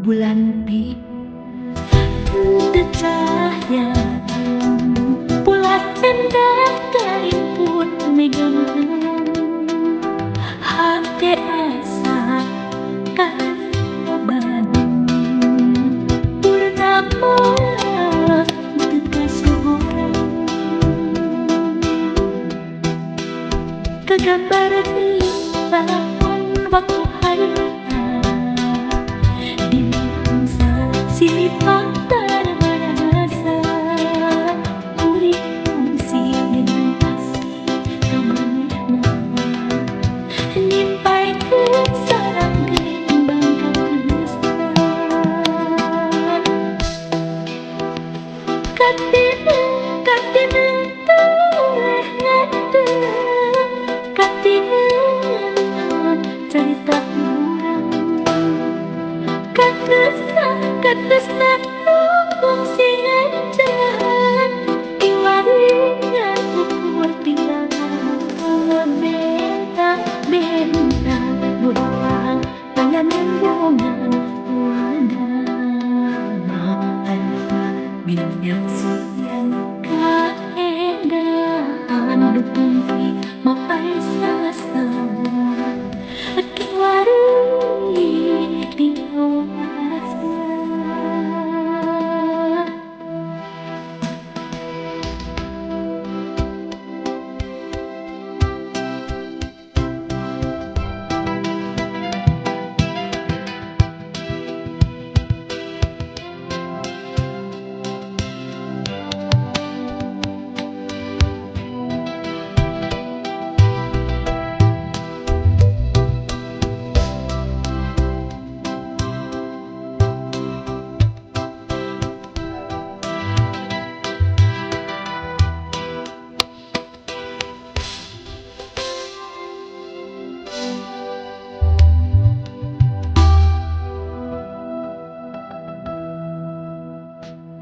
Bulan teu cahya bulan endah kalimpun megangan hate asa kaban purnama teu kasohorang kagambar deui lalakon waktu harita di mangsa silipang tarasa kuring kungsi kasih ka manehna nimpaikeun sareng kembang katresna katina katina teu ngadeg katina carita urang katresna katresna nu kungsi ngancan kiwari ukur tinggalan bentang bentang bulan panganembungan wadana minyaksian kaendahan nu kungsi mapay sasana kiwari dingawasna.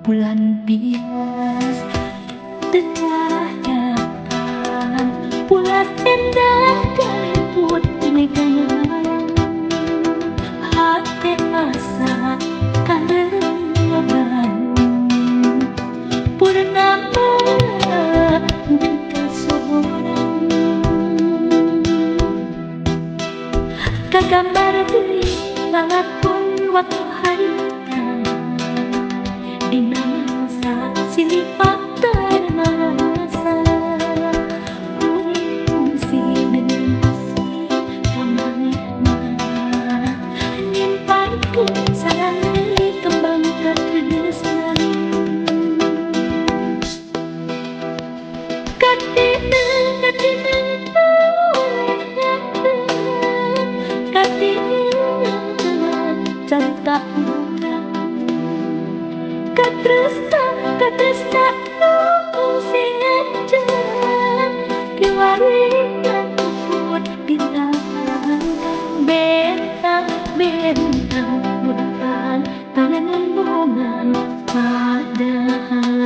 Bulan bias teu cahayaan bulan endah kaliput megangan hate asa kaleungan purnama teu kasohorang kagambar deui lalakon waktu harita dina mangsa silipang tarasa kuring kungsi kasih ka manehna nimpaikeun sareng kembang katresna katina katina teu katina carita urang katresna katresna nu kungsi ngancan kiwari ukur bintang bentang bentang bulan panganembungan padahal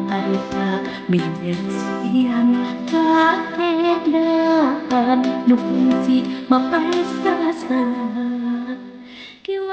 harita minyaksian kaendahan nu kungsi mapay sasana.